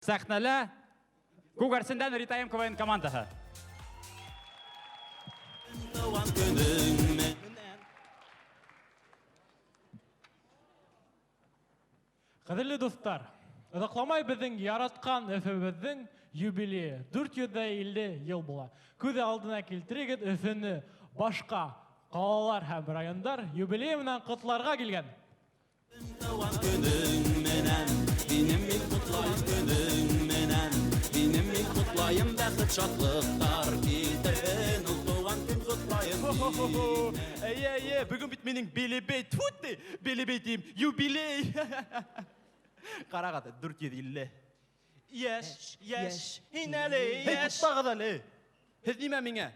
Сәхнәлә Күгәрсендән Ритаем КВН командаһы. Тыуған көнөң менән. Ҡәҙерле дуҫтар, оҙаҡламай беҙҙең яратҡан Өфөбөҙҙөң юбилейы 450 йыл була. Күҙ алдына килтерегеҙ, Өфөнө башҡа ҡалалар һәм райондар юбилейы менән ҡотларға килгән. Тыуған көнөң менән, һине мин ҡотлайым көнөң менән, һине мин ҡотлайым, бәхет шатлыҡтар килтерһен ул тыуған көн ҡотлайым һине. Эйе, эйе, бөгөн бит минең Белебей, тьфу ты, Белебей тием, юбилей. Ҡарағыҙ, 450. Йәш, йәш, һин әле йәш. Туҡтағыҙ әле. Һеҙ нимә миңә?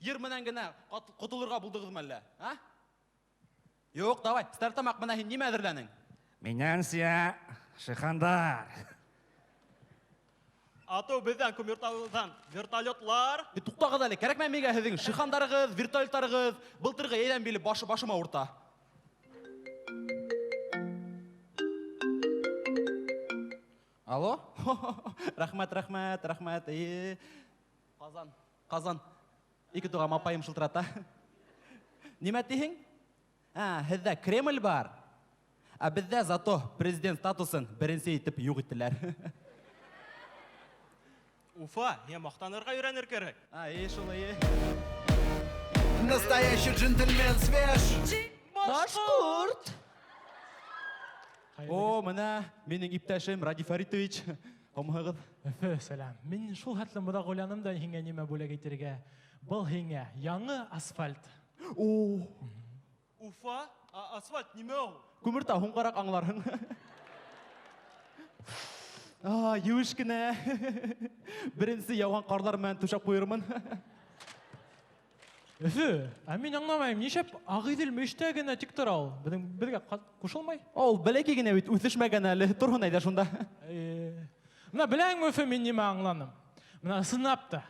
Йыр менән генә ҡотолорға булдығыҙмы әллә? А? Юҡ, давай, Стәрлетамаҡ, бына һин нимә әҙерләнең? Минән сия шихандар. Атыу беҙҙән Күмертауҙан вертолетлар. Туҡтағыҙ әле, кәрәкмәй миңә һеҙҙең шихандарығыҙ, вертолеттарығыҙ. Былтырғы йәйҙән бирле башым ауырта. Алло? Рәхмәт, рәхмәт, рәхмәт. Эйе. Ҡазан, Ҡазан. Ике туған апайым шылтырата. Нимә тиһең? Ә, һеҙҙә Кремль бар. Ә беҙҙә зато президент статусын беренсе итеп юҡ иттеләр. Уфа, һиңә маҡтанырға өйрәнер кәрәк. А, эйе, шул, эйе. Настоящий джентльмен свеж. Башҡорт. О, мына минең иптәшем Ради Фаритович. Һаумыһығыҙ? Өфө, сәләм. Мин шул хәтлем оҙаҡ уйланым да һиңә нимә бүләк итергә. Был һиңә яңы асфальт. О! Уфа, асфальт нимә ул? Күмертау һуңғараҡ аңларһың. А, юеш кенә. Беренсе яуған ҡарҙар менән түшәп ҡуйырмын. Өфө, ә мин аңламайым, нишләп Ағиҙел мөйөштә генә тик тора ул? Беҙҙең беҙгә ҡушылмай? Ул бәләкәй генә бит, үҫешмәгән әле. Торһон әйҙә шунда. Бына беләңме, Өфө, мин нимә аңланым? Бына ысынлап та,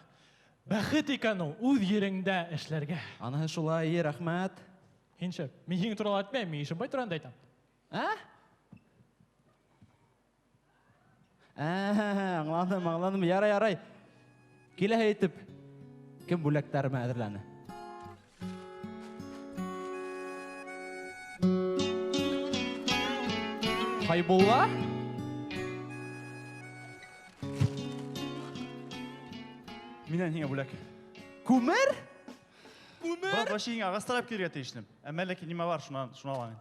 бәхет икән ул үҙ ереңдә эшләргә. Анаһы шулай, рәхмәт. Һин шәп, мин һинең турала әйтмәйем, мин Ишембай туранда әйтәм. Ә? Ә, аңланым, аңланым. Ярай, ярай. Киләһе итеп, кем бүләктәремә әҙерләне? Хайбулла? Минән һиңә бүләк. Күмер? Күмер? Брат, вообще һиңә ағастар алып килергә тейешлем. Әммә ләкин нимә бар, шуны алам инде.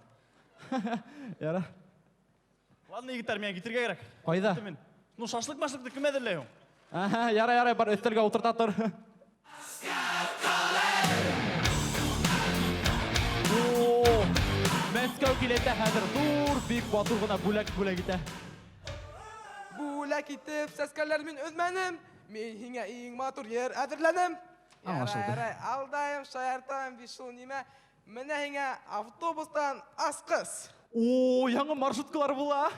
Яра. Ладно, егеттәр, миңә китергә кәрәк. Ҡайҙа? Киттем мин. Ну, шашлык-машлыкты кем әҙерләй һуң? Аһа, ярай, ярай, бар, өҫтәлгә ултырта тор. О, Мәскәү килә хәҙер ҙур, бик матур ғына бүләк бүләк итә. Бүләк итеп, сәскәләр мин өҙмәнем. Мин һиңә иң матур ер әҙерләнем. Аңлашылды. Ярай, ярай, алдайым, шаяртам, бит шул нимә. Менә һиңә автобустан асҡыс. О, яңы маршруткалар була.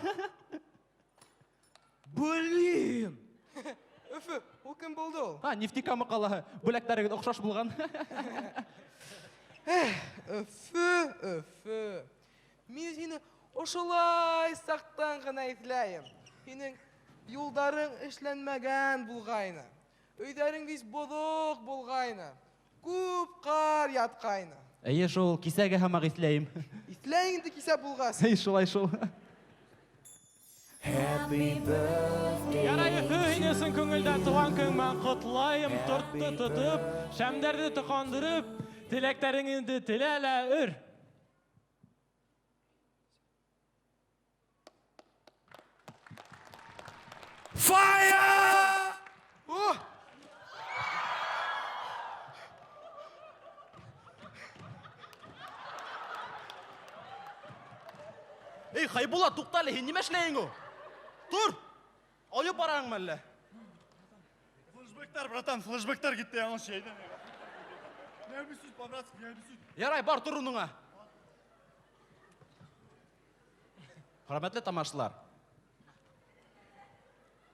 Блин! Өфө, ул кем булды ул? А, Нефтекама ҡалаһы. Бүләктәрегеҙ оҡшаш булған. Эх, Өфө, Өфө. Мин һине ошолай саҡтан ғына иҫләйем. Һинең юлдарың эшләнмәгән булғайны. Өйҙәрең бит боҙоҡ булғайны. Күп ҡар ятҡайны. Эйе, шул кисәге һымаҡ иҫләйем. Иҫләйең инде кисә булғас. Эй, шулай шул. Happy birthday. Ярай, Өфө, һине ысын күңелдән тыуған көнөң менән ҡотлайым. Тортто тотоп, шәмдәрҙе тоҡандырып, теләктәреңде телә лә өр. Fire! О! Эй, Хайбулла, туҡта әле, һин нимә эшләйһең ул? Тор! Ойоп бараһыңмы әллә? Флешбэктар, братан, флешбэктар китте, яңылыш әйтәм. Не обессудь, по-братски, не обессудь. Ярай, бар, тор урыныңа. Хөрмәтле тамашасылар,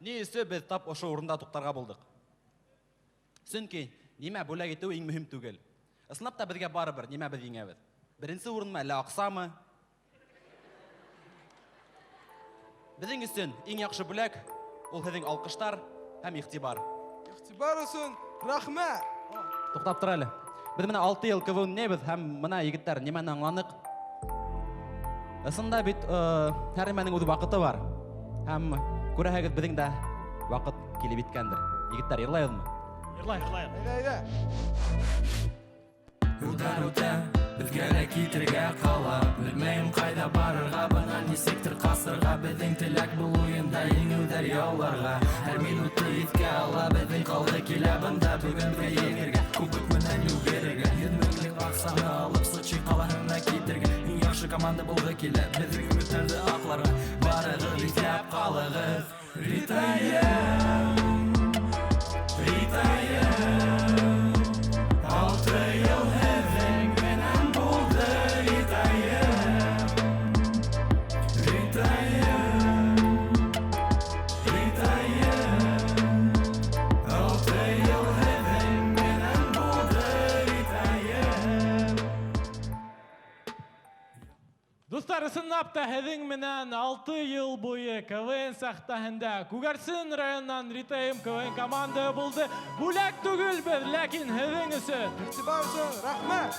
ни өсөн беҙ тап ошо урында туҡтарға булдыҡ? Сөнки нимә бүләк итеү иң мөһим түгел. Ысынлап та беҙгә барыбер нимә беҙ еңәбеҙ. Беренсе урынмы, әллә аҡсамы? Беҙҙең өсөн иң яҡшы бүләк Ул һеҙҙең алҡыштар һәм иғтибар. Иғтибар өсөн рәхмәт. Туҡтап тор әле. Беҙ менә 6 йыл КВН уйнайбыҙ һәм мына егеттәр нимәне аңланыҡ? Ысында бит һәр нәмәнең үҙ ваҡыты бар. Һәм күрәһегеҙ, беҙҙең дә ваҡыт килеп еткәндер. Егеттәр, йырлайбыҙмы? Йырлай. Йырлайыҡ. Әйҙә, әйҙә. Йылдар үтә, беҙгә лә китергә ҡала. Белмәйем ҡайҙа барырға, бынан нисектер ҡасырға. Беҙҙең теләк был уйында еңеүҙәр яуларға. Һәр минутты иҫкә ала, беҙҙең ҡалғы килә бында. Бөгөн беҙгә еңергә, кубок менән йүгерергә. 100 меңлек аҡсаны алып Сочи ҡалаһына китергә. Иң яҡшы команда булғы килә, беҙҙең өмөттәрҙе аҡларға. Барығыҙ иҫләп ҡалығыҙ. Ритайым, Ритайым, 6 йыл һеҙҙең менән булды. Ритайым, Ритайым, Ритайым, 6 йыл һеҙҙең менән булды. Ритайым. Дуҫтар, ысынлап та һеҙҙең менән 6 йыл буйы КВН сәхнәһендә Күгәрсен районынан Ритайым КВН команда булды. Бүләк түгел беҙ, ләкин һеҙҙең өсөн. Иғтибар өсөн рәхмәт.